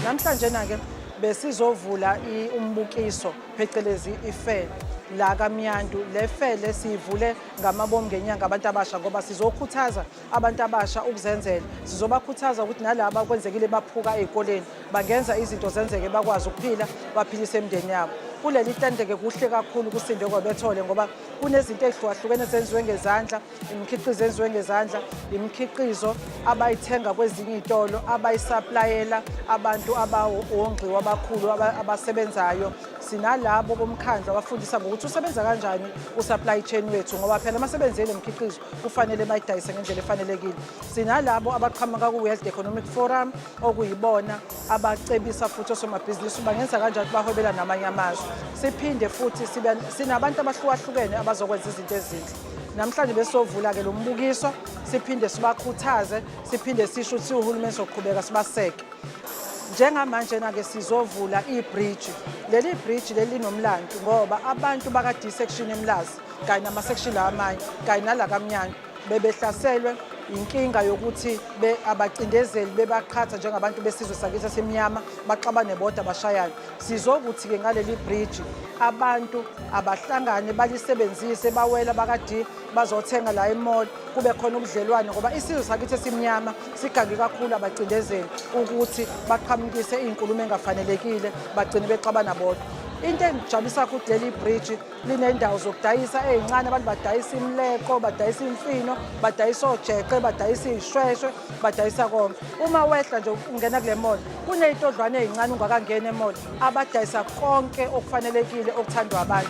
Namhlanje na-ke besizovula umbukiso, phecelezi i-fair la kaMnyandu. Le fair le siyivule ngamabomu ngenyanga abantu abasha ngoba sizokhuthaza abantu abasha ukuzenzela. Sizobakhuthaza ukuthi nalaba kwenzekile baphuka ey'koleni bangenza izinto zenzeke, bakwazi ukuphila, baphilise imindeni yabo. Kuleli tende-ke kuhle kakhulu kusinde kwabethole ngoba kunezinto ey'hlukahlukene ezenziwe ngezandla, imikhiqizo enziwe ngezandla, imikhiqizo abayithenga kwezinye iy'tolo, abayisaplayela abantu abawongxiwa abakhulu abasebenzayo. Sinalabo bomkhandlu abafundisa ngokuthi usebenza kanjani u-supply chain wethu, ngoba phela uma sebenzile le mikhiqizo kufanele bayidayise ngendlela efanelekile. Sinalabo abaqhamuka ku-World Economic Forum, okuyibona abacebisa futhi osomabhizinisi bangenza kanjani ukuthi bahwebela namanye amazwe. Siphinde futhi sinabantu abahlukahlukene abazokwenza izinto ezinhle. Namhlanje besovula-ke lo mbukiso, siphinde sibakhuthaze, siphinde sisho ukuthi siwuhulumeni soqhubeka sibaseke. Njengamanje na-ke sizovula ibhriji. Leli bhriji leli linomlando ngoba abantu baka-D section eMlazi kanye nama-section lawa amanye kanye nala kaMnyandu bebehlaselwe inkinga yokuthi abacindezeli bebaqhatha njengabantu besizwe sakithi esimnyama, baxabane bodwa bashayane. Sizokuthi-ke ngaleli bhriji abantu abahlangane balisebenzise, bawela baka-D bazothenga la e-mall, kube khona ubudlelwane ngoba isizwe sakithi esimnyama sigange kakhulu abacindezeli ukuthi baqhamukise iy'nkulumo engafanelekile, bagcine bexabana bodwa. Into engijabulisa kakhulu leli bhriji linendawo zokudayisa ey'ncane, abantu badayisa imileko, badayisa imfino, badayisa ojeqe, badayisa iy'shweshwe, badayisa konke. Uma wehla nje ungena kule mall, kuney'todlwane ey'ncane ungakangeni e-mall, abadayisa konke okufanelekile okuthandwa abantu.